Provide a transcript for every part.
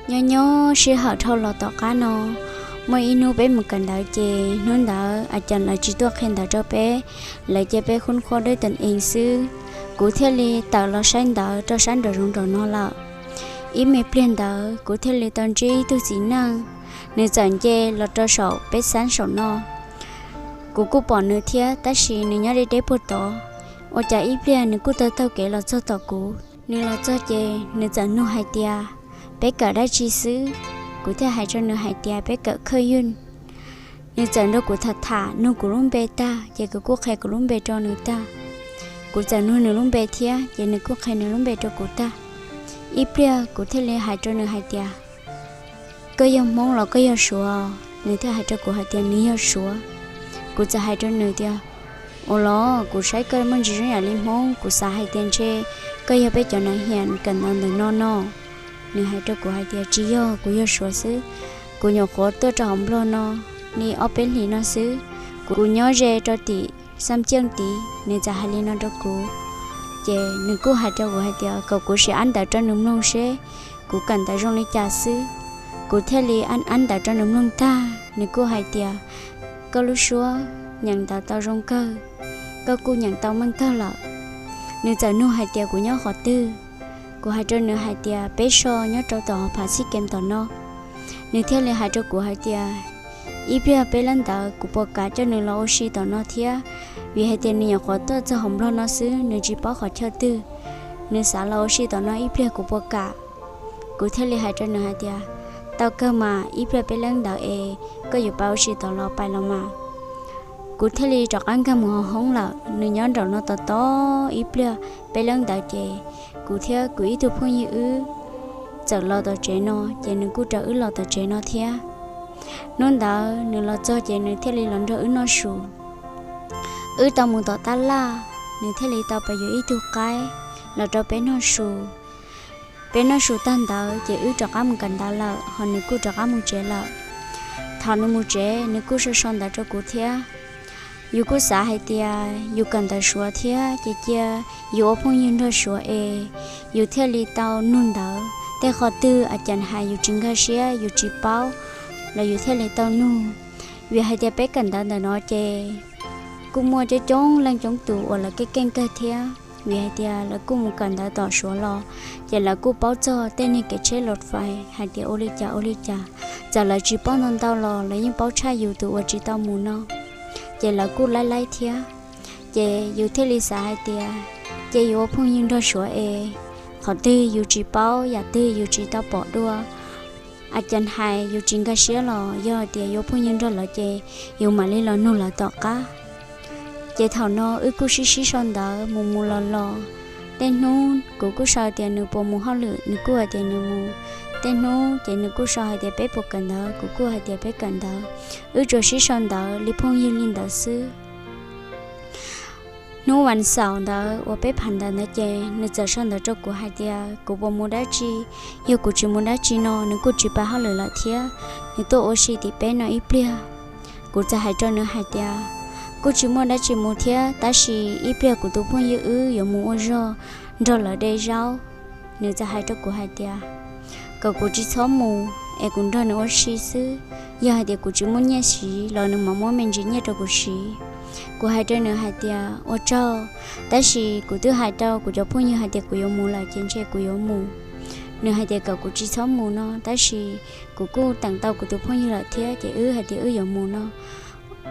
Nyob nyob sij hawm dhau los tom qab no, muaj ib hnub peb mus kawm ntawv ces hnub ntawd a cas lawv tsis tuaj qhia ntawv rau peb, lawv cia peb khub khuab deb tees ees xwb. Kuv thiaj li tawm los saib ntawv rau sab nraum zoov nraum no lawm. Ib me pliag ntawd kuv thiaj li tau ntsib ib tug txiv neej, nws txawm nce los rau saum peb xab saum no. Kuv kuj pom nws thiab tab sis nws nyob deb deb puag tod. Ua cas ib pliag nws kuj taug taug kev los txog tom kuv. Nws los txog ces nws txawm nug hais tias, peb kawm dab tsi xwb? Kuv thiaj hais rau nws hais tias peb kawm khawj ywj. Nws txawm nrog kuv tham tham nug kuv lub npe tag ces kuv kuj qhia kuv lub npe rau nws tag. Kuv txawm nug nws lub npe thiab ces nws kuj qhia nws lub npe rau kuv tag. Ib pliag kuv thiaj li hais rau nws hais tias, koj yog Hmoob los koj yog Suav? Nws thiaj hais rau kuv hais tias nws yog Suav. Kuv txawm hais rau nws tias, ua los kuv saib koj muaj ntsis zoo yam li Hmoob, kuv xav hais tias ntshe koj yog peb cov nav hiam kawm ntawv ntawm no no. Nws hais rau kuv hais tias tsis yog, kuv yog Suav xwb. Kuv nyuam qhuav tuaj rau hauv Nplog no li ob peb hlis no xwb. Kuv nyob ze rau tim Xab Ceej tid. Nws txawm hais li no rau kuv, ces nws kuj hais rau kuv hais tias kom kuv sim ab ntawv rau nws mloog seb kuv kawm ntawv zoo li cas xwb. Kuv thiaj li ab ab ntawv rau nws mloog tag, nws kuj hais tias, koj lub suab nyeem ntawv tau zoo kawg, koj kuj nyeem tau meej kawg lawm. Nws txawm nug hais tias kuv nyob qhov twg. Kuv hais rau nws hais tias peb so nyob rau tom hauv phav txhib kev tom no. Nws thiaj li hais rau kuv hais tias, ib pliag peb leej ntawd kuv puas kam coj nws los ua si tom no thiab, vim hais tias nws nyuam qhuav tuaj txog hauv Nplog no xwb, nws tsis paub qhov chaw twg. Nws xav los ua si tom no ib pliag kuv puas kam? Kuv thiaj li hais rau nws hais tias, tau kawg mas, ib pliag peb leej ntawd es koj yuav pais ua si tom los pais los mas. Kuv thiaj li rov qab nkag mus hauv hoob lawm. Nws nyob nraum no tos tos ib pliag peb leej ntawd ces kuv thiab kuv ib tug phooj ywg wb txawm los tom tsev no, ces nws kuj raws wb los tom tsev no thiab. Hnub ntawd nws los txog ces nws thiaj li los nrog wb noj su. Wb tau mus tom tab laj, nws thiaj li tau pab yuav ib tug qaib los rau peb noj su. Peb noj su tag ntawd ces wb rov qab mus kawm ntawv lawm, ho nws kuj rov qab mus tsev lawm. Thaum nws mus tsev nws kuj sau sau ntawv rau kuv thiab. Yus kuj xav hais tias yus kawm ntawv Suav thiab ces cia yus ua phooj ywg nrog Suav es yus thiaj li tau nug ntawv. Tej qhov twg a cas hais yus tsis nkag siab, yus tsis paub los yus thiaj li tau nug. Vim hais tias peb kawm ntawv ntawm no ces kuj muaj coob coob leej coob tus uas lawv keej keej kawg thiab, vim hais tias lawv kuj mus kawm ntawv tom Suav los, ces lawv kuj paub txog tej niag kev tsheb los fais hais tias ua li cas ua li cas. Txawm lawv tsis paub ntau ntau los lawv yeej paub tshaj yus tus uas tsis tau mus no, ces lawv kuj laib laib thiab. Ces yus thiaj li xav hais tias, ces yus ua phooj ywg nrog Suav es qhov twg yus tsis paub, yam twg yus tsis tau pom dua, a cas hais yus tsis nkag siab los yog hais tias yus ua phooj ywg nrog lawv ces yus mam li los nug lawv tom qab. Ces thaum no wb kuj sib sib sau ntawv mus mus los los. Tej hnub kuv kuj sau tias nws puas mus hauj lwm, nws kuj hais tias nws mus. Tej hnub ces nws kuj sau hais tias peb puas kawm ntawv, kuv kuj hais tias peb kawm ntawv. Wb tsuas sib sau ntawv li phooj ywg li ntawd xwb. Hnub vas xaum ntawd uas peb phav ntawv ntawd ces nws txawm sau ntawv rau kuv hais tias kuv puas mus dab tsi. Yog kuv tsis mus dab tsi no nws kuj tsis pab hauj lwm lawm thiab, nws tuaj ua si tim peb no ib pliag. Kuv txawm hais rau nws hais tias, kuj tsis muaj dab tsi mus thiab, tab sis ib pliag kuv tus phooj ywg wb yuav mus ua zog nrog lawv de zaub. Nws txawm hais rau kuv hais tias, kom kuv tsis txhob mus es kuv nrog nws ua si xwb. Yog hais tias kuv tsis muaj nyiaj siv los nws mam muab me ntsis nyiaj rau kuv siv. Kuv hais rau nws hais tias ua tsaug, tab sis kuv twb hais rau kuv cov phooj ywg hais tias kuv yuav mus lawm ces ntshe kuv yuav mus. Nws hais tias kom kuv tsis txhob mus no, tab sis kuv kuj teem tau kuv tus phooj ywg lawm thiab ces wb hais tias wb yuav mus no.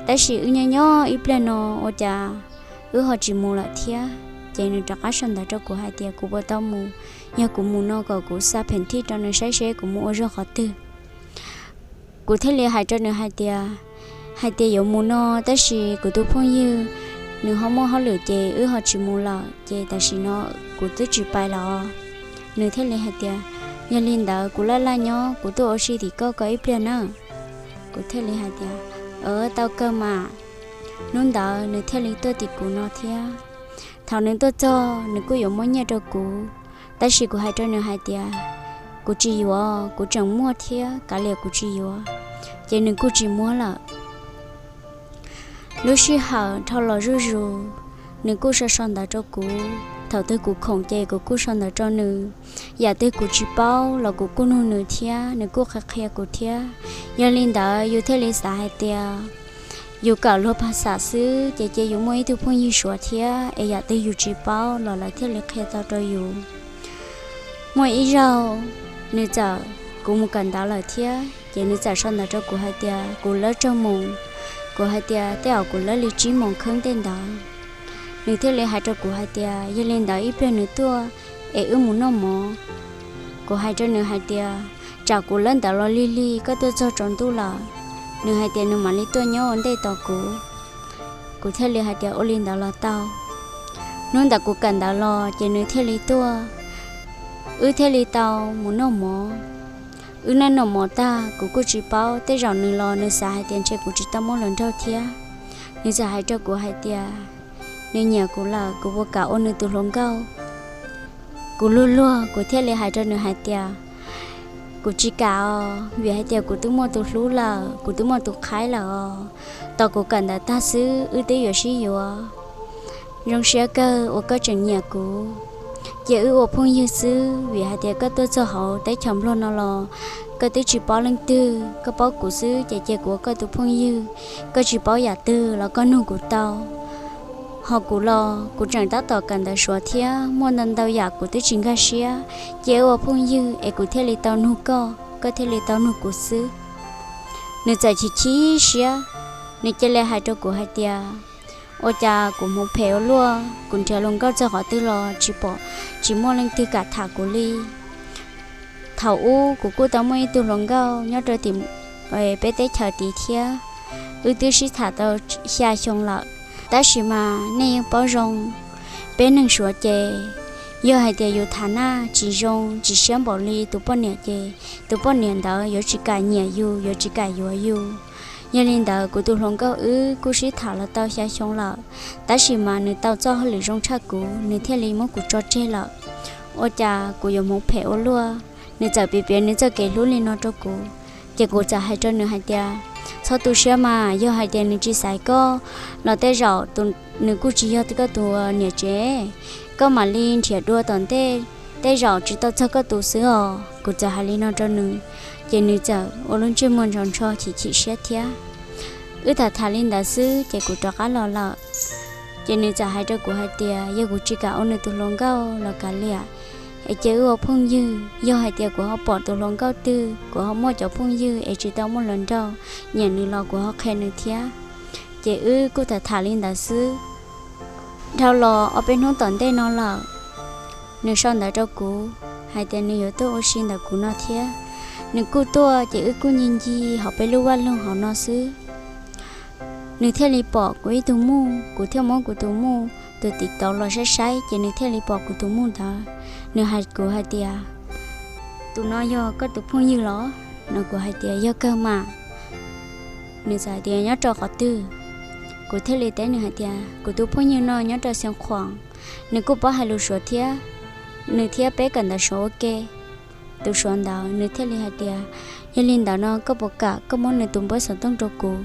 Tab sis wb nyob nyob ib pliag no ua cas wb ho tsis mus lawm thiab. Ces nws rov qab sau ntawv rau kuv hais tias kuv puas tau mus, yog kuv mus no kom kuv xa pheem thij rau nws saib seb kuv mus ua zog qhov twg. Kuv thiaj li hais rau nws hais tias, hais tias yuav mus no, tab sis kuv tus phooj ywg nws ho muaj hauj lwm ces wb ho tsis mus lawm, ces tam sim no kuv twb tsis pais lawm os. Nws thiaj li hais tias, yog li ntawd kuv laj laj nyob, kuv tuaj ua si tim koj ko ib pliag na. Kuv thiaj li hais tias, tau kawg mas. Hnub ntawd nws thiaj li tuaj tim kuv no thiab. Thaum nws tuaj txog nws kuj yuav muab nyiaj rau kuv, tab sis kuv hais rau nws hais tias, kuv tsis yuav, kuv tseem muaj thiab, kav liam kuv tsis yuav. Ces nws kuj tsis muab lawm. Lub sij hawm dhau los zuj zus, nws kuj sau sau ntawv rau kuv. Thaum twg kuv khoom ces kuv kuj sau ntawv rau nws. Yam twg kuv tsis paub los kuv kuj nug nws thiab, nws kuj qhia qhia kuv thiab. Yog li ntawd yus thiaj li xav hais tias yus kawm luag phas xam xwb ces cia yus muaj ib tug phooj ywg Suav thiab, es yam twg yus tsis paub los lawv thiaj li qhia tau rau yus. Muaj ib zaug, nws txawm, kuv mus kawm ntawv lawm thiab ces nws txawm sau ntawv rau kuv hais tias kuv lawb tsaug moos. Kuv hais tias tej zaum kuv lawb li tsib moos kheev tej ntawd. Nws thiaj li hais rau kuv hais tias yog li ntawd ib pliag nws tuaj es wb mus noj mov. Kuv hais rau nws hais tias tsam kuv lawb ntawv los lig lig koj tuaj txog tsaus ntuj lawm. Nws hais tias nws mam li tuaj nyob ua ntej tos kuv. Kuv thiaj li hais tias ua li ntawd los tau. Hnub ntawd kuv kawm ntawv los ces nws thiaj li tuaj, wb thiaj li tau mus noj mov. Wb noj noj mov tag kuv kuj tsis paub, tej zaum nws los nws xav hais tias ntshe kuv tsis tau muaj hluas nraug thiab. Nws txawm hais rau kuv hais tias nws nyiam kuv lawm, kuv puas kam ua nws tus hluas nkauj. Kuv luag luag kuv thiaj li hais rau nws hais tias kuv tsis kam os, vim hais tias kuv twb muaj tus hlub lawm, kuv twb muaj tus qhaib lawm os. Tos kuv kawm ntawv tag xwb wb twb yuav sib yuav. Zoo siab kawg uas koj tseem nyiam kuv. Cia wb ua phooj ywg xwb, vim hais tias koj tuaj txog hauv teb chaws Nplog no los koj twb tsis paub leej twg, koj paub kuv xwb ces cia kuv ua koj tus phooj ywg. Koj tsis paub yam twg los koj nug kuv tau. Ho kuv los kuv tseem tab tom kawm ntawv Suav thiab, muaj ntau ntau yam kuv twb tsis nkag siab. Cia wb ua phooj ywg es kuv thiaj li tau nug koj, koj thiaj li tau nug kuv xwb. Nws txawm chim chim siab, nws cia li hais rau kuv hais tias ua cas kuv hmoov phem ua luaj, kuv nrhiav hluas nkauj txog qhov twg los tsis pom, tsis muaj leej twg kam tham kuv li. Thaum ub kuv kuj tau muaj ib tug hluas nkauj nyob rau tim peb teb chaws tid thiab, wb twb sib tham tau xya xyoo lawm. Tab sis mas nej yeej paub zoo, peb neeg Suav ces yog hais tias yus tham naj tsis zoo tsis siab npaum li tus poj niam ces tus poj niam ntawd yuav tsis kam nyiam yus, yuav tsis kam yuav yus. Yog li ntawd kuv tus hluas nkauj wb kuj sib tham los tau xya xyoo lawm, tab sis mas nws tau txoj hauj lwm zoo tshaj kuv, nws thiaj li muab kuv tso tseg lawm. Ua cas kuv yuav hmoov phem ua luaj. Nws txawm piav piav nws txoj kev hlub li no rau kuv, ces kuv txawm hais rau nws hais tias txhob tu siab mas, yog hais tias nws tsis xaiv koj los tej zaum nws kuj tsis yog koj tus niam tsev, koj mam li nrhiav dua tom ntej, tej zaum tsis tau txog koj tus xwb os. Kuv txawm hais li no rau nws, ces nws txawm ua lub ntsej muag ntsho ntsho chim chim siab thiab. Wb tham tham li ntawd xwb ces kuv rov qab los lawm. Ces nws txawm hais rau kuv hais tias yog kuv tsis kam ua nws tus hluas nkauj los kav liam, es cia wb ua phooj ywg, yog hais tias kuv ho pom tus hluas nkauj twg, kuv ho muaj cov phooj ywg es tsis tau muaj hluas nraug nyiam nws los kuv ho qhia nws thiab. Ces wb kuj tham tham li ntawd xwb. Dhau los ob peb hnub tom ntej no lawm, nws sau ntawv rau kuv hais tias nws yuav tuaj ua si ntawm kuv no thiab. Nws kuj tuaj ces wb kuj ncig ncig hauv peb lub vaj loog hauv no xwb. Nws thiaj li pom kuv ib tug muj, kuv thiaj muab kuv tus muj tus tim tauv los saib saib ces nws thiaj li pom kuv tus muj ntawd. Nws hais kuv hais tias tus no yog koj tus phooj ywg los? No kuv hais tias yog kawg mas. Nws txawm hais tias nyob rau qhov twg? Kuv thiaj li teb nws hais tias kuv tus phooj ywg no nyob rau Xeev Khuam, nws kuj paub hais lus Suav thiab, nws thiab peb kawm ntawv Suav ua ke. Tus Suav ntawd nws thiaj li hais tias yog li ntawd no koj puas kam koj muab nws tus npawb xov tooj rau kuv?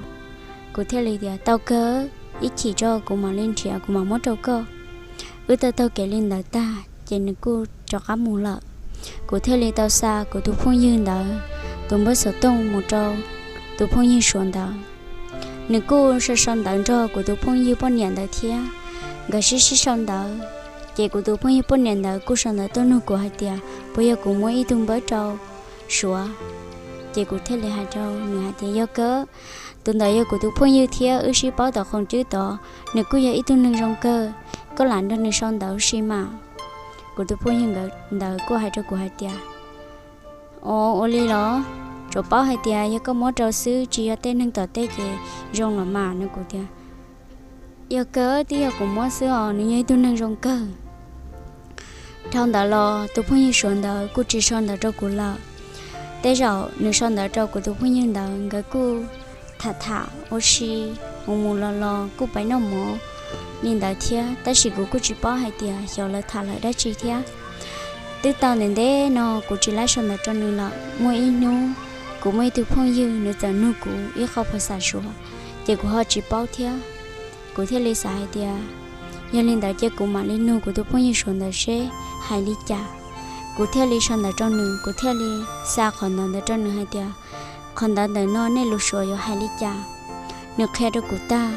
Kuv thiaj li tias tau kawg, ib chim tso kuv mam li nrhiav kuv mam muab rau koj. Wb tau taug kev li ntawd tag ces nws kuj rov qab mus lawm. Kuv thiaj li tau xa kuv tus phooj ywg ntawd tus npawb xov tooj mus rau tus phooj ywg Suav ntawd. Nws kuj sau sau ntawv nrog kuv tus phooj ywg poj niam ntawd thiab, nkawd sib sib sau ntawv. Ces kuv tus phooj ywg poj niam ntawd kuj sau ntawv tuaj nug kuv hais tias puas yog kuv muab ib tug npawb rau Suav. Ces kuv thiaj li hais rau nws hais tias yog kawg, tus ntawd yog kuv tus phooj ywg thiab wb sib paub tom khoom cwb tod, nws kuj yog ib tug neeg zoo kawg, koj lam nrog nws sau ntawv si mas. Kuv tus phooj ywg ntawd kuj hais rau kuv hais tias ov, ua li los? Tsuas paub hais tias yog koj muab rau xwb, tsis yog tej neeg tom tej ces zoo los mas, no kuv tias yog kawg, twb yog kuv muab xwb os, nws yog ib tug neeg zoo kawg. Dhau ntawd los tus phooj ywg Suav ntawd kuj tsis sau ntawv rau kuv lawm. Tej zaum nws sau ntawv rau kuv tus phooj ywg ntawd nkawd kuj tham tham ua si, mus mus los los kuj pib noj mov li ntawd thiab, tab sis kuv kuj tsis paub hais tias xyov lawv tham lawm dab tsi thiab. Twb tau ntev ntev no kuv tsis laib sau ntawv rau nws lawm. Muaj ib hnub kuv muaj ib tug phooj ywg nws txawm nug kuv ib qho phas xam Suav, ces kuv ho tsis paub thiab. Kuv thiaj li xav hais tias Yog li ntawd ces kuv mam li nug kuv tus phooj ywg Suav ntawd seb hais li cas. Kuv thiaj li sau ntawv rau nws, kuv thiaj li xa qhov ntawv ntawd rau nws hais tias, qhov ntawv ntawm no nej lus Suav yuav hais li cas? Nws qhia rau kuv tag,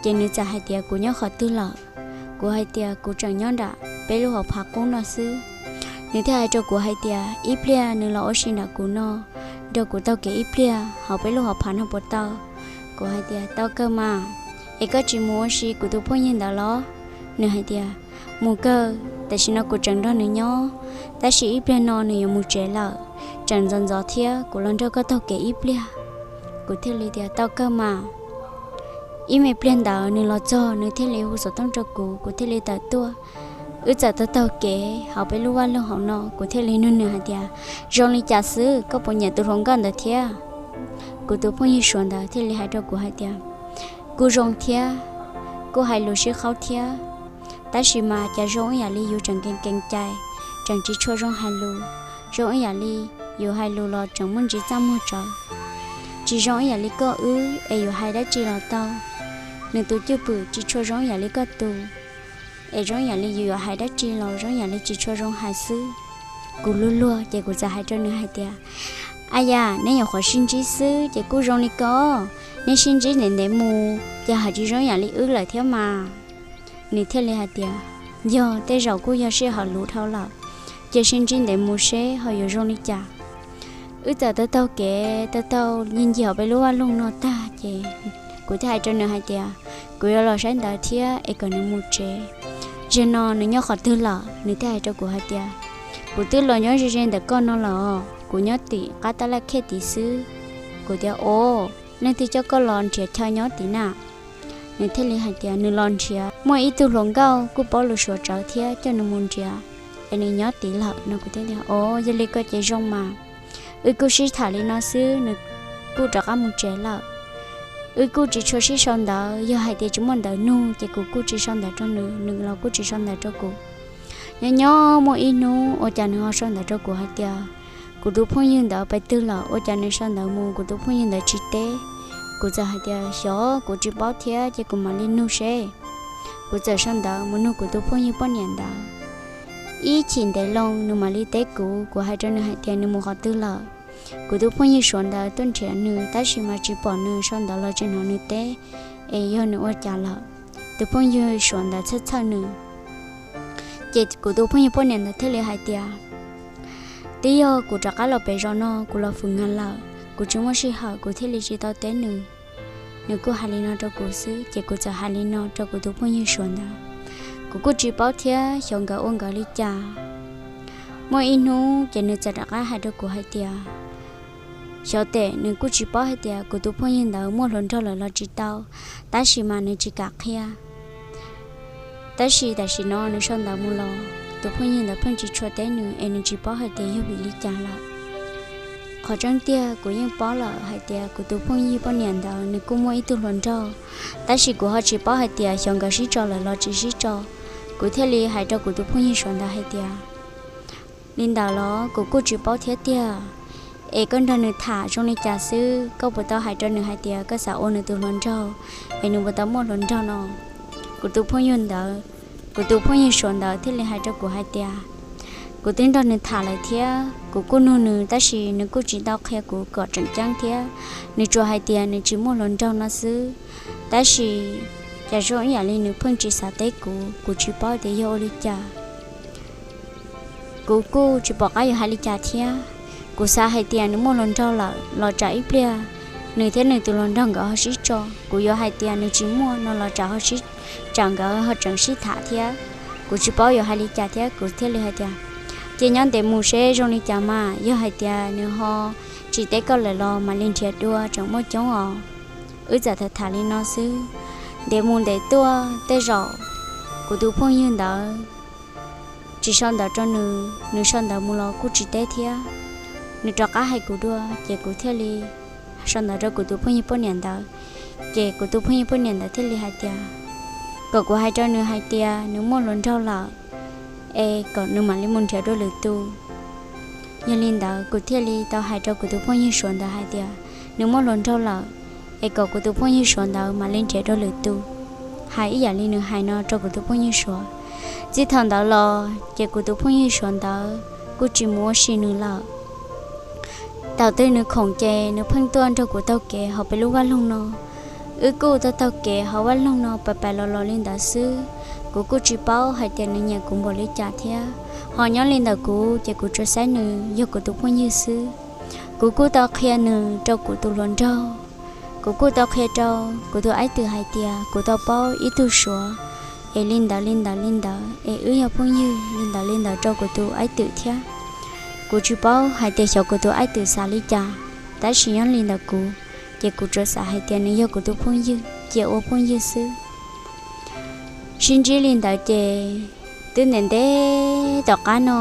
ces nws txawm hais tias, kuv nyob qhov twg lawm? Kuv hais tias, kuv tseem nyob nram peb lub hauv phav qub no xwb. Nws thiaj hais rau kuv hais tias, ib pliag nws los ua si nram kuv no, nrog kuv taug kev ib pliag hauv peb lub hauv phav no puas tau? Kuv hais tias, tau kawg mas, es koj tsis mus ua si kuv tus phooj ywg ntawd los? Nws hais tias, mus kawg, tam sim no kuv tseem nrog nws nyob, tab sis ib pliag no nws yuav mus tsev lawm, tseem ntxov ntxov thiab, kuv los nrog koj taug kev ib pliag. Kuv thiaj li tias, tau kawg mas. Ib me pliag ntawd nws los txog, nws thiaj li hu xov tooj rau kuv, kuv thiaj li tawm tuaj. Wb txawm taug taug kev hauv peb lub vaj loog hauv no, kuv thiaj li nug nws hais tias, zoo li cas xwb, koj puas nyiam tus hluas nkauj ntawd thiab? Kuv tus phooj ywg Suav ntawd thiaj li hais rau kuv hais tias, kuj zoo thiab, kuj hais lus sib qhaub thiab, tab sis mas cas zoo ib yam li yus tseem keev keev cai, tseem tsis tshua zoo hais lus, zoo ib yam li yus hais lus los tseem muaj ntsis txaj muag tsawv, tsis zoo ib yam li koj wb es yus hais dab tsi los tau. Nws tus cwj pwm tsis tshua zoo ib yam li koj tus, es zoo ib yam li yus yuav hais dab tsi los zoo ib yam li tsis tshua zoo hais xwb. Kuv luag luag ces kuv txawm hais rau nws hais tias, a yam, neb nyuam qhuav sib ntsib xwb ces kuj zoo li ko, neb sib ntsib ntev ntev mus ces haj tsis zoo ib yam li wb lawm thiab mas. Nws thiaj li hais tias, yog, tej zaum kuj yog sij hawm luv dhau lawm, ces sib ntsib ntev mus seb ho yuav zoo li cas. Wb txawm taug taug kev, taug taug ncig ncig hauv peb lub vaj loog no tag ces kuv thiaj hais rau nws hais tias, kuv yuav los saib ntawv thiab es kom nws mus tsev. Zaum no nws nyob qhov twg lawm? Nws thiaj hais rau kuv hais tias, kuv twb los nyob ze ze ntawm koj no lawm, kuv nyob tim qab tab laj khej tid xwb. Kuv tias, o, leej twg coj koj los nrhiav chaw nyob tid na? Nws thiaj li hais tias nws los nrhiav muaj ib tug hluas nkauj kuj paub lus Suav tsawv thiab coj nws mus nrhiav es nws nyob tid lawm no. Kuv thiaj tias, o, yog li ko ces zoo mas, wb kuj sib tham li no xwb, nws kuj rov qab mus tsev lawm. Wb kuj tsis tshua sib sau ntawv, yog hais tias tsis muaj ntawv nug ces kuv kuj tsis sau ntawv rau nws, nws los kuj tsis sau ntawv rau kuv. Nyob nyob muaj ib hnub ua cas nws ho sau ntawv rau kuv hais tias, kuv tus phooj ywg ntawd pais twg lawm, ua cas nws sau ntawv mus kuv tus phooj ywg ntawd tsis teb. Kuv txawm hais tias, xyov, kuv tsis paub thiab ces kuv mam li nug seb. Kuv txawm sau ntawv mus nug kuv tus phooj ywg poj niam ntawd. Ib chim ntev loo nws mam li teb kuv, kuv hais rau nws hais tias nws mus qhov twg lawm. Kuv tus phooj ywg Suav ntawd tuaj nrhiav nws tab sis mas tsis pom nws, sau ntawv los tsis hnov nws teb, es yog nws ua cas lawm. Tus phooj ywg Suav ntawd txhawj txhawj nws. Ces kuv tus phooj ywg poj niam ntawd thiaj li hais tias, twb yog kuv rov qab los pem zos no, kuv los fwm nas lawm, kuv tsis muaj sij hawm, kuv thiaj li tsis tau teb nws. Nws kuj hais li no rau kuv xwb, ces kuv txawm hais li no rau kuv tus phooj ywg Suav ntawd. Kuv kuj tsis paub thiab xyov nkawd ua nkawd li cas. Muaj ib hnub ces nws txawm rov qab hais rau kuv hais tias, xyov tes nws kuj tsis paub hais tias kuv tus phooj ywg ntawd muaj hluas nraug lawm los tsis tau, tab sis mas nws tsis kam qhia. Tab sis tam sim no nws sau ntawv mus los tus phooj ywg ntawd pheej tsis tshua teb nws es nws tsis paub hais tias yog vim li cas lawm. Qhov tseeb tiag kuv yeej paub lawm hais tias kuv tus phooj ywg poj niam ntawd nws kuj muaj ib tug hluas nraug, tab sis kuv ho tsis paub hais tias xyov nkawd sib tso lawm los tsis sib tso. Kuv thiaj li hais rau kuv tus phooj ywg Suav ntawd hais tias, li ntawd los kuv kuj tsis paub thiab tiag, es koj nrog nws tham zoo li cas xwb, koj puas tau hais rau nws hais tias koj xav ua nws tus hluas nraug, es nws puas tau muaj hluas nraug no? Kuv tus phooj ywg ntawd, kuv tus phooj ywg Suav ntawd thiaj li hais rau kuv hais tias, kuv twb nrog nws tham lawm thiab kuv kuj nug nws tab sis nws kuj tsis tau qhia kuv kom tseem ceeb thiab, nws tsuas hais tias nws tsis muaj hluas nraug no xwb. Tab sis cas zoo ib yam li nws pheej tsis xav teb kuv, kuv tsis paub tias yog ua li cas. Kuv kuj tsis pom qab yuav hais li cas thiab. Kuv xav hais tias nws muaj hluas nraug lawm los tsam ib pliag nws thiab nws tus hluas nraug nkawd ho sib tso. Kuv yuav hais tias nws tsis muaj no los tsam ho sib, tsam nkawd ho tseem sib tham thiab. Kuv tsis paub yuav hais li cas thiab kuv thiaj li hais tias, ces nyob ntev mus seb zoo li cas mas, yog hais tias nws ho tsis teb koj lawm los mam li nrhiav dua, tseem muaj coob os. Wb txawm tham tham li no xwb. Ntev mus ntev tuaj tej zaum kuv tus phooj ywg ntawd tsis sau ntawv rau nws, nws sau ntawv mus los kuj tsis teb thiab. Nws rov qab hais kuv dua ces kuv thiaj li sau ntawv rau kuv tus phooj ywg poj niam ntawd. Ces kuv tus phooj ywg poj niam ntawd thiaj li hais tias kom kuv hais rau nws hais tias nws muaj hluas nraug lawm, es kom nws mam li mus nrhiav dua lwm tus. Yog li ntawd kuv thiaj li tau hais rau kuv tus phooj ywg Suav ntawd hais tias nws muaj hluas nraug lawm, es kom kuv tus phooj ywg Suav ntawd mam li nrhiav dua lwm tus. hais ib yam li nws hais no rau kuv tus phooj ywg Suav. Txij thaum ntawd los ces kuv tus phooj ywg Suav ntawd kuj tsis mus ua si nws lawm. Thaum twg nws khoom ces nws pheej tuaj nrog kuv taug kev hauv peb lub vaj loog no. Wb kuj tuaj taug kev hauv vaj loog no pais pais los los li ntawd xwb. Kuv kuj tsis paub hais tias nws nyiam kuv npaum li cas thiab. Ho nyob li ntawm kuv ces kuv tsuas saib nws yog kuv tus phooj ywg xwb. Kuv kuj tau qhia nws rau kuv tus hluas nraug. Kuv kuj tau qhia rau kuv tus aib twm hais tias kuv tau paub ib tug Suav es li ntawd li ntawd li ntawd es wb yog phooj ywg li ntawd li ntawd rau kuv tus aib twm thiab. Kuv tsis paub hais tias xyov kuv tus aib twm xav li cas, tab sis nyob li ntawm kuv ces kuv tsuas xav hais tias nws yog kuv tus phooj ywg, cia ua phooj ywg xwb. Sib ntsib li ntawd ces twb ntev ntev tom qab no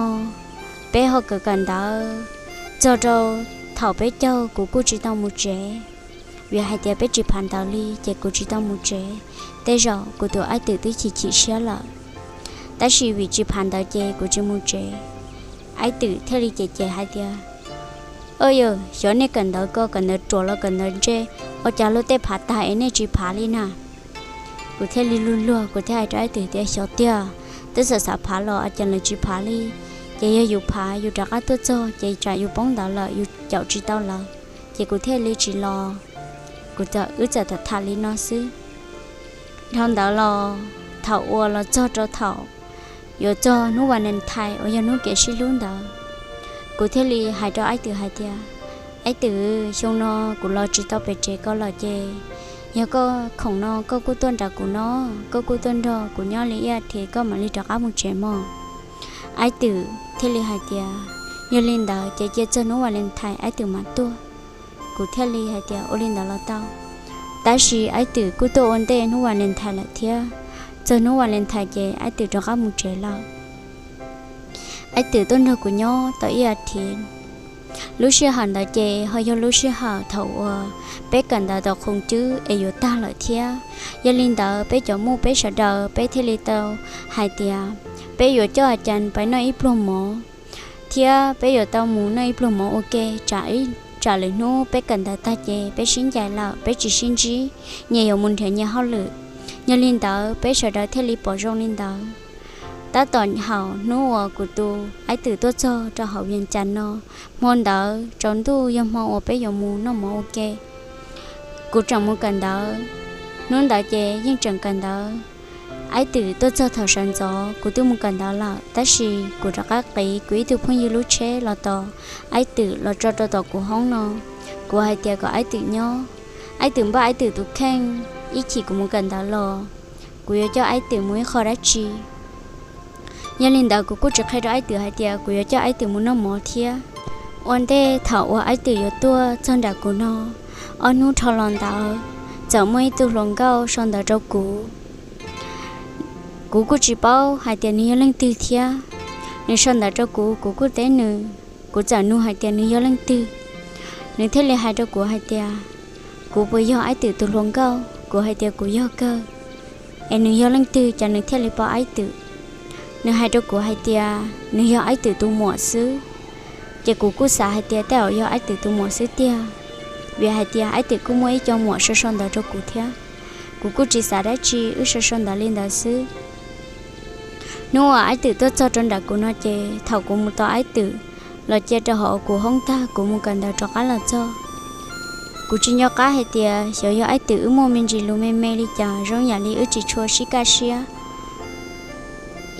peb ho kawm kawm ntawv txog rau thaum peb caug kuv kuj tsis tau mus tsev. Vim hais tias peb tsis phav ntawv li ces kuv tsis tau mus tsev. Tej zaum kuv tus aib twm twb chim chim siab lawm, tab sis vim tsis phav ntawv ces kuv tsis mus tsev. Aib twm thiaj li cem cem hais tias, Oj yog, xyov nej kawm ntawv ko kawm ntawv ruam los kawm ntawv ntse, ua cas luag tej phav tag es nej tsis phav li na? Kuv thiaj li luag luag, kuv thiaj hais rau aib twm tias, Xyov tiag, twb xav xav phav los ua cas lawv tsis phav li. Ces yog yus phav yus rov qab tuaj txog ces tsam yus poob ntawv lawm yus caum tsis tau lawv. Ces kuv thiaj li tsis los. Kuv txawm, wb txawm tham tham li no xwb. Dhau ntawd los thaum uas los txog rau thaum yuav txog hnub Valentine uas yog hnub kev sib hlub ntawd, kuv thiaj li hais rau aib twm hais tias, Aib twm, xyoo no kuv los tsis tau pem tsev ko lawm ces yog koj khoom no koj kuj tuaj nram kuv no, koj kuj tuaj nrog kuv nyob li ib as thiv koj mam li rov qab mus tsev mog. Aib twm thiaj li hais tias, Yog li ntawd ces cia txog hnub Valentine aib twm mam tuaj. Kuv thiaj li hais tias, Ua li ntawd los tau. Tab sis aib twm kuj tuaj ua ntej hnub Valentine lawm thiab. Txog hnub Valentine ces aib twm rov qab mus tsev lawm. Aib twm tuaj nrog kuv nyob tau ib as thiv. Lub sij hawm ntawd ces ho yog lub sij hawm thaum uas peb kawm ntawv tom khoom cwb es yuav tag lawm thiab. Yog li ntawd peb cov muj peb sawv daws peb thiaj li tau hais tias peb yuav coj a cas pais noj ib pluag mov, thiab peb yuav tau mus noj ib pluag mov ua ke, tsam ib tsam lwm hnub peb kawm ntawv tag ces peb sib ncaim lawm peb tsis sib ntsib, nyias yuav mus nrhiav nyias hauj lwm. Yog li ntawd peb sawv daws thiaj li pom zoo li ntawd. Tab tom hauv hnub uas kuv tus aib twm tuaj txog rau hauv Vias Cas no, hmo ntawd tsaus ntuj yog hmo uas peb yuav mus noj mov ua ke. Kuv tseem mus kawm ntawv, hnub ntawd ces yeej tseem kawm ntawv. Aib twm tuaj txog thaum sawv ntxov kuv twb mus kawm ntawv lawm, tab sis kuv rov qab qiv kuv ib tug phooj ywg lub tsheb los tos aib twm los tso rau tom kuv hoob no. Kuv hais tias kom aib twm nyob, aib twm npaj aib twm tus kheej, ib chim kuv mus kawm ntawv los kuv yuav coj aib twm mus ib qho dab tsi. Yog li ntawd kuv kuj tsis qhia rau aib twm hais tias kuv yuav coj aib twm mus noj mov thiab. Ua ntej thaum uas aib twm yuav tuaj txog nram kuv no, ob hnub dhau los ntawd txawm muaj ib tug hluas nkauj sau ntawv rau kuv. Kuv kuj tsis paub hais tias nws yog leej twg thiab. Nws sau ntawv rau kuv, kuv kuj teb nws, kuv txawm nug hais tias nws yog leej twg. Nws thiaj li hais rau kuv hais tias, Kuv puas yog aib twm tus hluas nkauj? Kuv hais tias, Kuv yog kawg. Es nws yog leej twg cas nws thiaj li paub aib twm? Nws hais rau kuv hais tias nws yog aib twm tus muam xwb. Ces kuv kuj xav hais tias tej zaum yog aib twm tus muam xwb tiag, vim hais tias aib twm kuj muaj ib co muam sau sau ntawv rau kuv thiab. Kuv kuj tsis xav dab tsi, wb sau sau ntawv li ntawd xwb. Hnub uas aib twm tuaj txog rau nram kuv no ces thaum kuv mus tos aib twm los cia rau hauv kuv hoob tag kuv mus kawm ntawv rov qab los txog. Kuv tsis nco qab hais tias xyov yog aib twm wb muaj me ntsis lus me me li cas zoo yam li wb tsis tshua sib kaj siab.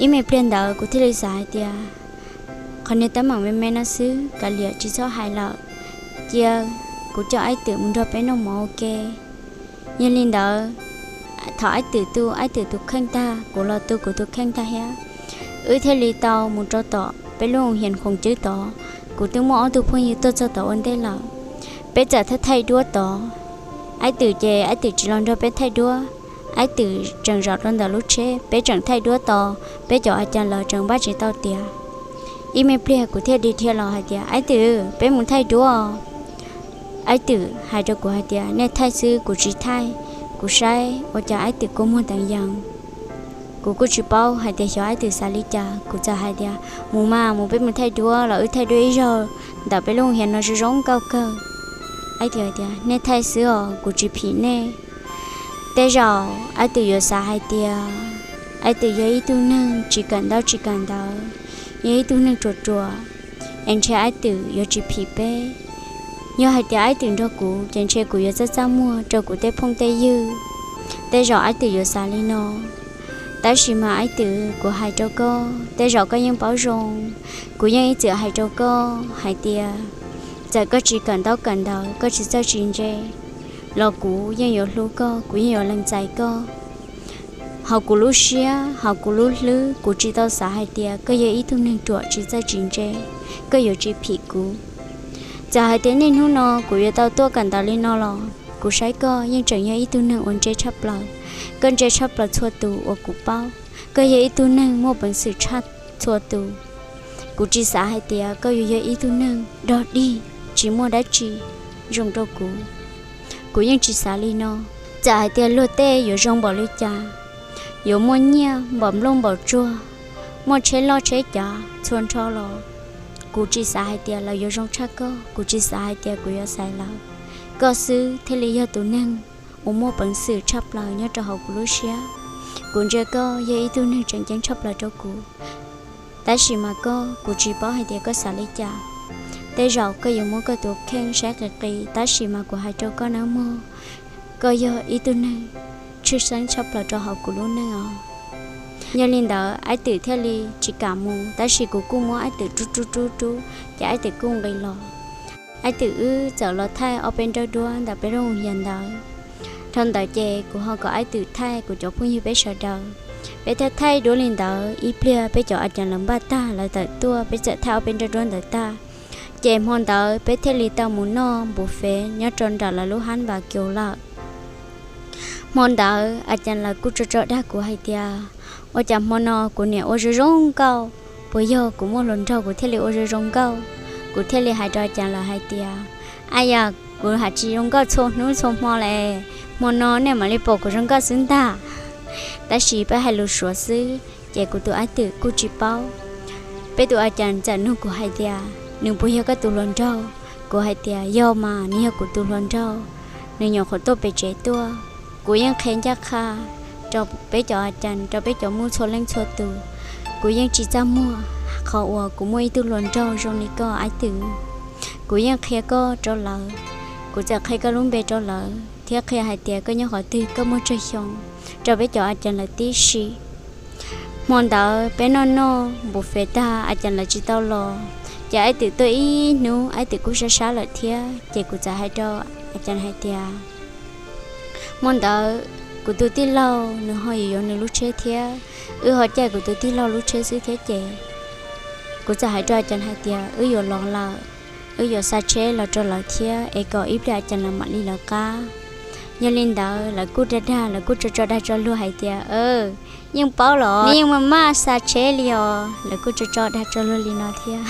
Ib me pliag ntawd kuv thiaj li xav hais tias qhov niag teeb meem me me no xwb kav liam tsis txhob hais lawm, cia kuv coj aib twm mus nrog peb noj mov ua ke. Yog li ntawd, thaum aib twm tu aib twm tus kheej tag, kuv los tu kuv tus kheej tag thiab, wb thiaj li tau mus rau tom peb lub hoos hias khoom cwb tod. Kuv twb muaj ob tug phooj ywg tuaj txog tod ua ntej lawm. Peb txawm thaij thaij duab tod. Aib twm ces aib twm tsis los nrog peb thaij duab. Aib twm tseem zaum rau ntawm lub tsheb, peb tseem thaij duab tos peb cov a cas lawv tseem npaj tsis tau tiav. Ib me pliag kuv thiaj li dhia los hais tias, Aib twm, peb mus thaij duab. Aib twm hais rau kuv hais tias, Nej thaij xwb, kuv tsis thaij. Kuv saib ua cas aib twm kua muag teev yees. Kuv kuj tsis paub hais tias xyov aib twm xav li cas, kuv txawm hais tias, Mus mas, mus peb mus thaij duab los wb thaij duab ib zaug ntawm peb lub hoos hias no zoo zoo nkauj kawg. Aib twm hais tias, Nej thaij xwb os, kuv tsis phim nej. Tej zaum Aib Twm yuav xav hais tias Aib Twm yog ib tug neeg tsis kawm ntaub tsis kawm ntawv, yog ib tug neeg ruam ruam, es ntshe Aib Twm yuav tsis phim peb. Yog hais tias Aib Twm nrog kuv ces ntshe kuv yuav txaj txaj muag rau kuv tej phooj tej ywg. Tej zaum Aib Twm yuav xav li no. Tab sis mas Aib Twm, kuv hais rau koj, tej zaum koj yeej paub zoo, kuv yeej ib txwm hais rau koj hais tias txawm koj tsis kawm ntaub kawm ntawv, koj tsis txawj tsis ntse los kuv yeej yuav hlub koj, kuv yeej yuav lees txais koj. Hauv kuv lub siab, hauv kuv lub hlwb, kuv tsis tau xav hais tias koj yog ib tug neeg ruam tsis txawj tsis ntse, koj yuav tsis phim kuv. Txawm hais tias niaj hnub no kuv yuav tau tuaj kawm ntawv li no los kuv saib koj yeej tseem yog ib tug neeg uas ntse tshaj plaws. Koj ntse tshaj plaws txhua tus uas kuv paub. Koj yog ib tug neeg muaj peev xwm tshaj txhua tus. Kuv tsis xav hais tias koj yuav yog ib tug neeg dog dig, tsis muaj dab tsi zoo rau kuv. Kuv yeej tsis xav li no. Txawm hais tias luag tej yuav zoo npaum li cas, yuav muaj nyiaj npaum nplooj npaum tsuag, muaj tsheb loj tsheb cav txhua nrho los kuv tsis xav hais tias lawv yuav zoo tshaj koj. Kuv tsis xav hais tias kuv yuav xaiv lawv. Koj xwb thiaj li yog tus neeg uas muaj peev xwm tshaj plaws nyob rau hauv kuv lub siab. Kuv ntsia koj yog ib tug neeg tseem ceeb tshaj plaws rau kuv. Tab sis mas koj, kuv tsis paub hais tias koj xav li cas. Tej zaum koj yuav muab koj tus kheej saib qis qis, tab sis mas kuv hais rau koj nawb mog, koj yog ib tug neeg tshwj xeeb tshaj plaws rau hauv kuv lub neej os. Yog li ntawd Aib Twm thiaj li tsis kam mus, tab sis kuv kuj muab Aib Twm rub rub rub rub, ces Aib Twm kuj nqis los. Aib Twm wb txawm los thaij ob peb nrawj duab ntawm peb lub hoos hias ntawd. Dhau ntawd ces kuv ho kom Aib Twm thaij kuv cov phooj ywg peb sawv daws. Peb thaij thaij duab li ntawd ib pliag peb cov a cas lawv npaj tag lawv tawm tuaj, peb txawm thaij ob peb nrawj duab ntawd tag. Ces hmo ntawd peb thiaj li tau mus noj npus fev nyob rau nram lawv lub hab npas kius lawm. Hmo ntawd a cas lawv kuj tso tso dag kuv hais tias, ua cas hmo no kuv niam ua zoo zoo nkauj, puas yog kuv muaj hluas nraug kuv thiaj li ua zoo zoo nkauj? Kuv thiaj li hais rau a cas lawv hais tias, a yam, kuv hais tsis zoo nkauj txhua hnub txhua hmo li, hmo no nej mam li pom kuv zoo nkauj xwb ntag. Tab sis peb hais lus suav xwb, ces kuv tus Aib Twm kuj tsis paub. Peb tus a cas txawm nug kuv hais tias, nws puas yog koj tus hluas nraug? Kuv hais tias, yog mas, nws yog kuv tus hluas nraug. Nws nyuam qhuav tuaj pem tsev tuaj. Kuv yeej qhia ncaj qha rau peb cov a cas, rau peb cov Hmoob txhua leej txhua tus, kuv yeej tsis txaj muag qhov uas kuv muaj ib tug hluas nraug zoo li koj Aib Twm. Kuv yeej qhia koj rau lawv, kuv txawm qhia koj lub npe rau lawv thiab qhia hais tias koj nyob qhov twg, koj muaj tsawg xyoo, rau peb cov a cas lawv tib si. Hmo ntawd peb noj noj npus fes tag a cas lawv tsis tau los, ces Aib Twm tuaj ib hnub Aib Twm kuj sab sab lawm thiab, ces kuv txawm hais rau a cas hais tias, hmo ntawd kuv tus tij laug nws ho yuav yuav nws lub tsheb thiab, wb ho caij kuv tus tij laug lub tsheb xwb thiab ces kuv txawm hais rau a cas hais tias wb yuav los lawm, wb yuav xa tsheb los rau lawv thiab es kom ib pliag a cas lawv mam li lawv qab. Yog li ntawd lawv kuj dag dag, lawv kuj tso tso dag tso luag hais tias, yeej paub los, neb yeej maj maj xa tsheb li os, lawv kuj tso tso dag tso luag li no thiab.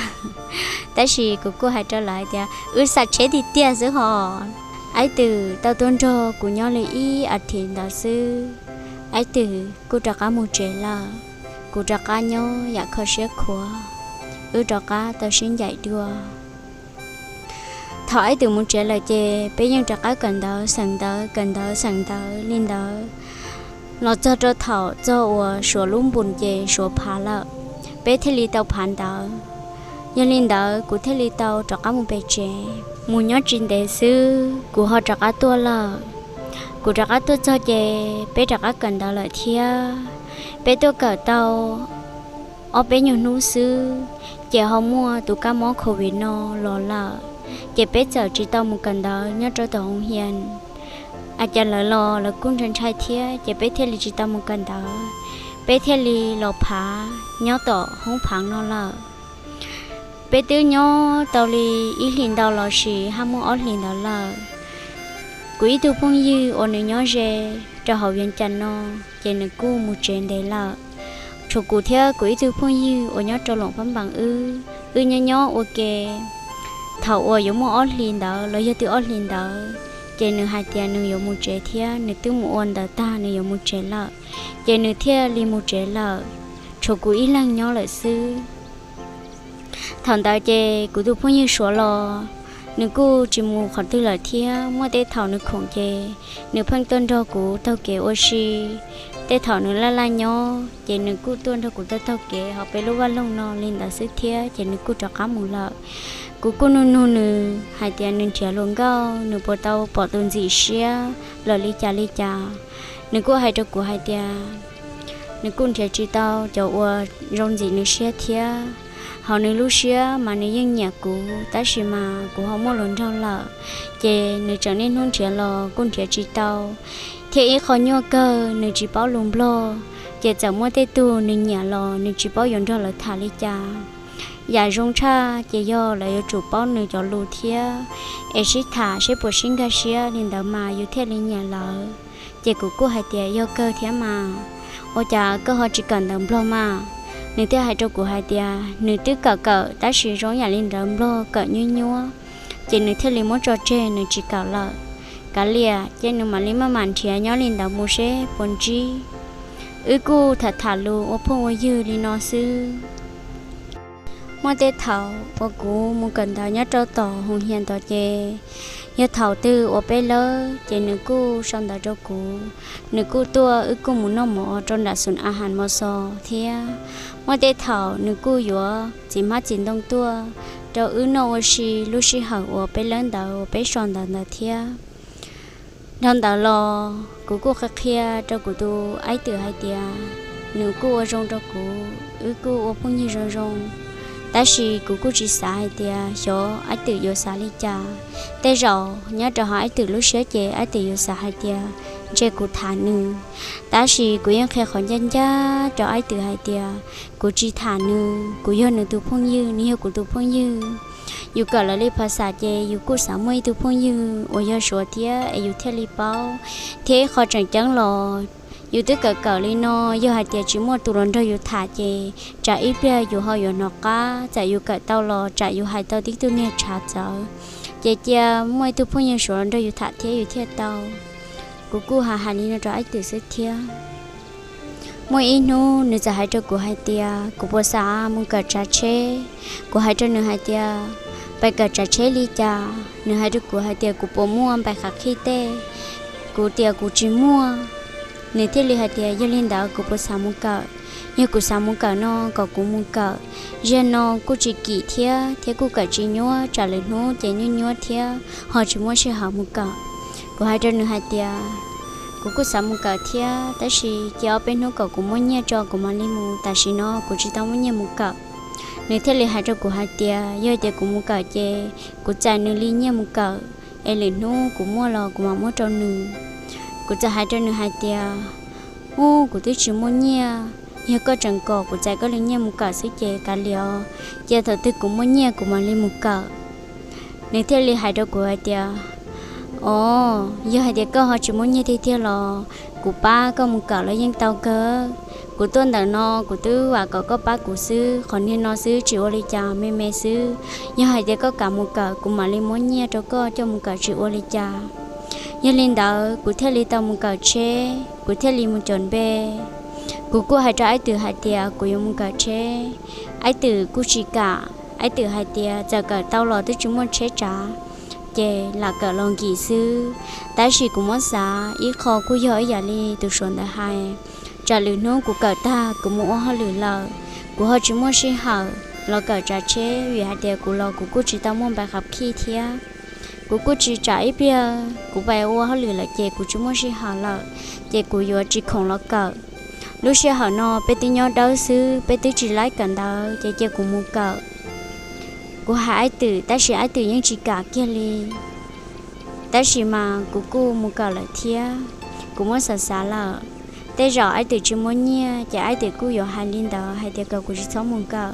Tab sis kuv kuj hais rau lawv hais tias wb xa tsheb tiag tiag xwb hos. Aib Twm tau tuaj nrog kuv nyob li ib a thiv ntawd xwb, Aib Twm kuj rov qab mus tsev lawm. Kuv rov qab nyob yam kho siab khuav, wb rov qab tau sib ncaim dua. Thaum Aib Twm mus tsev lawm ces peb yeej rov qab kawm ntawv xeem ntawv, kawm ntawv xeem ntawv li ntawd los txog rau thaum txog uas Suav lub npus ces Suav phav lawm, peb thiaj li tau phav ntawv. Yog li ntawd kuv thiaj li tau rov qab mus pem tsev. Mus nyob tsis ntev xwb kuv ho rov qab tuaj lawm. Kuv rov qab tuaj txog ces peb rov qab kawm ntawv lawm thiab. Peb tuaj kawm tau ob peb nyuag hnub xwb, ces ho muaj tus kab mob covid no los lawm, ces peb txawm tsis tau mus kawm ntawv nyob rau tom hoos hias. A cas lawv los lawv kuj ntshai ntshai thiab, ces peb thiaj li tsis tau mus kawm ntawv, peb thiaj li los phav nyob tom hoob phav no lawm. Peb twb nyob tau li ib hlis ntau los sis haj muaj ob hlis ntawd lawm. Kuv ib tug phooj ywg uas nws nyob ze rau hauv Vias Cas no, ces nws kuj mus tsev ntev lawm. Tshuav kuv thiab kuv ib tug phooj ywg uas nyob rau Loos Phab Npaas wb, wb nyob nyob ua ke. Thaum uas yuav muaj ob hlis ntawd los yog twb ob hlis ntawd, ces nws hais tias nws yuav mus tsev thiab, nws twb mus ua ntawv tag nws yuav mus tsev lawm, ces nws thiaj li mus tsev lawm. Tshuav kuv ib leeg nyob lawm xwb. Thaum ntawd ces kuv tus phooj ywg Suav los, Nws kuj tsis mus qhov twg lawm thiab. Muaj tej thaum nws khoom ces nws pheej tuaj nrog kuv taug kev ua si. Tej thaum nws laj laj nyob ces nws kuj tuaj nrog kuv taug taug kev hauv peb lub vaj loog no li ntawd xwb thiab ces nws kuj rov qab mus lawm. Kuv kuj nug nug nws hais tias nws nrhiav hluas nkauj nws puas tau pom tus ntxim siab lawm li cas li cas. Nws kuj hais rau kuv hais tias nws kuj nrhiav tsis tau cov uas zoo ntxim nws siab thiab. Hauv nws lub siab mas nws yeej nyiam kuv, tab sis mas kuv ho muaj hluas nraug lawm, ces nws tseem niaj hnub nrhiav los kuj nrhiav tsis tau. Thiab ib qho nyuaj kawg nws tsis paub lus Nplog, ces txawm muaj tej tug nws nyiam los nws tsis paub yuav nrog lawv tham li cas. Yam zoo tshaj ces yog lawv yuav tsum paub nws cov lus thiab, es sib tham seb puas sib nkag siab li ntawd mas yus thiaj li nyiam lawv. Ces kuv kuj hais tias yog kawg thiab mas, ua cas koj ho tsis kawm ntawv Nplog mas? Nws thiaj hais rau kuv hais tias nws twb kawm kawm tab sis zoo yam li ntawv Nplog kawm nyuab nyuab, ces nws thiaj li muab tso tseg nws tsis kawm lawm. Kav liam ces nws mam li maj mam nrhiav nyob li ntawd mus seb puas ntsib. Wb kuj tham tham lus ua phooj ua ywg li no xwb. Muaj tej thaum uas kuv mus kawm ntawv nyob rau tom hoos hias ntawd ces yog thaum twg uas peb lawb ces nws kuj sau ntawv rau kuv. Nws kuj tuaj wb kuj mus noj mov rau nram xus a has mos xos thiab. Muaj tej thaum nws kuj yuav txiv hmab txiv ntoo tuaj rau wb noj ua si lub sij hawm uas peb lawb ntawv uas peb sau ntawv ntawd thiab. Dhau ntawd los kuv kuj qhia qhia rau kuv tus aib twm hais tias nws kuj ua zoo rau kuv, wb kuj ua phooj ywg zoo zoo. Tab sis kuv kuj tsis xav hais tias xyov aib twm yuav xav li cas. Tej zaum nyob rau hauv aib twm lub siab ces aib twm yuav xav hais tias ntshe kuv tham nws. Tab sis kuv yeej qhia qhov ncaj ncaj rau aib twm hais tias kuv tsis tham nws, kuv yog nws tus phooj ywg, nws yog kuv tus phooj ywg. Yus kawm lawv li phas xas ces yus kuj xav muaj ib tug phooj ywg uas yog Suav thiab es yus thiaj li paub. Thiab ib qho tseem ceeb los yus twb kawm kawm li no, yog hais tias tsis muaj tus los nrog yus tham ces tsam ib pliag yus ho yuav hnov qab, txawm yus kawm tau los tsam yus hais tau tib tug niag tshav txawv, ces cia muaj ib tug phooj ywg Suav los nrog yus tham thiab yus thiaj tau. Kuv kuj hais hais li no rau aib twm xwb thiab. Muaj ib hnub nws txawm hais rau kuv hais tias kuv puas xav mus kawm tsav tsheb. Kuv hais rau nws hais tias pais kawm tsav tsheb li cas? Nws hais rau kuv hais tias kuv puas muaj npais khav khij tej. Kuv tias kuv tsis muaj. Nws thiaj li hais tias yog li ntawd kuv puas xav mus kawm? Yog kuv xav mus kawm no kom kuv mus kawm. Zaum no kuj tsis kim thiab, thiab kuj kawm tsis nyuab, tsam lwm hnub ces nyuaj nyuab thiab ho tsis muaj sij hawm mus kawm. Kuv hais rau nws hais tias kuv kuj xav mus kawm thiab, tab sis cia ob peb hnub kom kuv muaj nyiaj tso kuv mam li mus, tam sim no kuv tsis tau muaj nyiaj mus kawm. Nws thiaj li hais rau kuv hais tias yog tias kuv mus kawm ces kuv txais nws li nyiaj mus kawm, es lwm hnub kuv muaj los kuv mam muab rau nws. Kuv txawm hais rau nws hais tias, ub, kuv twb tsis muaj nyiaj, yog koj tseem kom kuv txais koj li nyiaj mus kawm xwb ces kav liam, cia thaum twg kuv muaj nyiaj kuv mam li mus kawm. Nws thiaj li hais rau kuv hais tias, o, yog hais tias koj ho tsis muaj nyiaj tiag tiag los kuv pab koj mus kawm los yeej tau kawg. Kuv tuaj ntawm no kuv twb vam kom koj pab kuv xwb, qhov niag no xwb tsis ua li cas, me me xwb. Yog hais tias koj kam mus kawm kuv mam li muab nyiaj rau koj coj mus kawm tsis ua li cas. Yog li ntawd kuv thiaj li tau mus kawm tsheb, kuv thiaj li mus caum npe. Kuv kuj hais rau aib twm hais tias kuv yuav mus kawm tsheb. Aib twm kuj tsis kam, aib twm hais tias txawm kawm tau los twb tsis muaj tsheb tsav, ces lam kawm los nkim xwb. Tab sis kuv muab xav ib qho kuj yog ib yam li tus Suav ntawd hais, tsam lwm hnub kuv kawm tag kuv mus ua hauj lwm lawm, kuv ho tsis muaj sij hawm los kawm tsav tsheb, vim hais tias kuv los kuv kuj tsis tau muaj npais khav khij thiab. Kuv kuj tsis, tsam ib pliag kuv pais ua hauj lwm lawm ces kuv tsis muaj sij hawm lawm, ces kuv yuav tsis khoom los kawm. Lub sij hawm no peb twb nyob dawb xwb, peb twb tsis laib kawm ntawv, ces cia kuv mus kawm. Kuv hais aib twm tab sis aib twm yeej tsis kam kiag li. Tab sis mas kuv kuj mus kawm lawm thiab. Kuv muab xav xav lawm, tej zaum aib twm tsis muaj nyiaj ces aib twm kuj yuav hais li ntawd hais tias kom kuv tsis txhob mus kawm.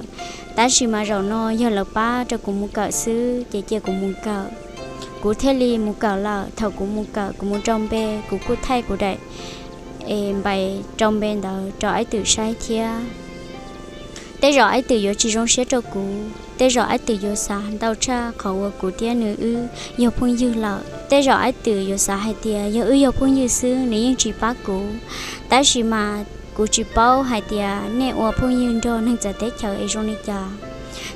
Tab sis mas zaum no yog lawv pab rau kuv mus kawm xwb ces cia kuv mus kawm. Kuv thiaj li mus kawm lawm. Thaum kuv mus kawm kuv mus rau npe, kuv kuj thaij kuv daim npais rau npe ntawd rau aib twm saib thiab. Tej zaum aib twm yuav tsis zoo siab rau kuv, tej zaum aib twm yuav xav ntau tshaj qhov uas kuv thiab nws wb yog phooj ywg lawm. Tej zaum aib twm yuav xav hais tias yog wb yog phooj ywg xwb nws yeej tsis pab kuv. Tab sis mas kuv tsis paub hais tias nej ua phooj ywg nrog neeg txawv teb chaws es zoo li cas.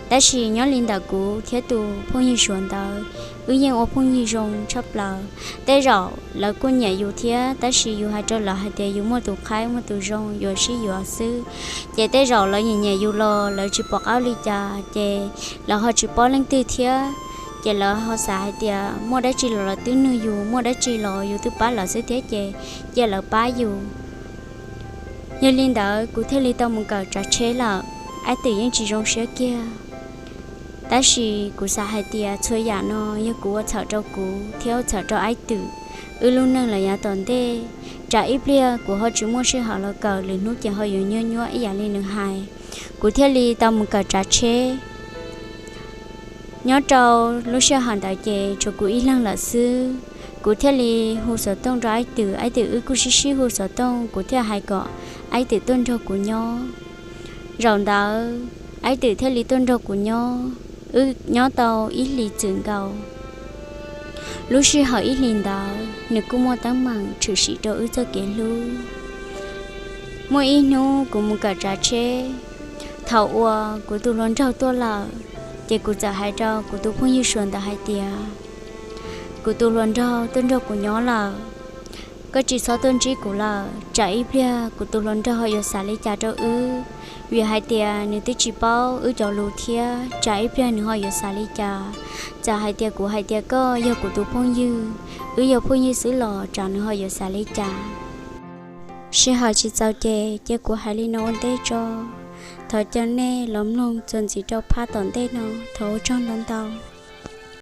Tab sis nyob li ntawm kuv thiab tus phooj ywg Suav ntawd, wb yeej ua phooj ywg zoo tshaj plaws. Tej zaum lawv kuj nyiam yus thiab, tab sis yus hais rau lawv hais tias yus muaj tus qhaib muaj tus zoo yuav sib yuav xwb. Ces tej zaum lawv nyiam nyiam yus los lawv tsis pom qab li cas, ces lawv ho tsis paub leej twg thiab. Ces lawv ho xav hais tias muaj dab tsi los lawv twb nug yus, muaj dab tsi los yus twb pab lawv xwb thiab, ces cia lawv pab yus. Yog li ntawd kuv thiaj li tau mus kawm tsav tsheb lawm. Aib Twm yeej tsis zoo siab kiag, tab sis kuv xav hais tias txhua yam no yog kuv ua txhaum rau kuv thiab ua txhaum rau Aib Twm. Wb lub neej lawm yav tom ntej, tsam ib pliag kuv ho tsis muaj sij hawm los kawm, lwm hnub ces ho yuav nyuaj nyuaj ib yam li nws hais. Kuv thiaj li tau mus kawm tsav tsheb. Nyob rau lub sij hawm ntawd ces tsuas kuv ib leeg lawm xwb. Kuv thiaj li hu xov tooj rau Aib Twm, Aib Twm wb kuj sib sib hu xov tooj, kuv thiaj hais kom Aib Twm tuaj nrog kuv nyob. Zaum ntawd Aib Twm thiaj li tuaj nrog kuv nyob, wb nyob tau ib hlis txwm nkaus. Lub sij hawm ib hlis ntawd nws kuj muaj teeb meem tshwm sim rau wb txoj kev hlub. Muaj ib hnub kuv mus kawm tsav tsheb, thaum uas kuv tus hluas nraug tuaj lawm, ces kuv txawm hais rau kuv tus phooj ywg Suav ntawd hais tias, kuv tus hluas nraug tuaj nrog kuv nyob lawm, koj tsis txhob tuaj ntsib kuv lawm, tsam ib pliag kuv tus hluas nraug ho yuav xav li cas rau wb, vim hais tias nws twb tsis paub wb cov lus thiab, tsam ib pliag nws ho yuav xav li cas. Txawm hais tias kuv hais tias koj yog kuv tus phooj ywg, wb yog phooj ywg xwb los tsam nws ho yuav xav li cas. Sij hawm tsis txaus ces cia kuv hais li no ua ntej tso. Thov caw nej los mloog txuas ntxiv rau phab tom ntej no. Thov ua tsaug ntau ntau.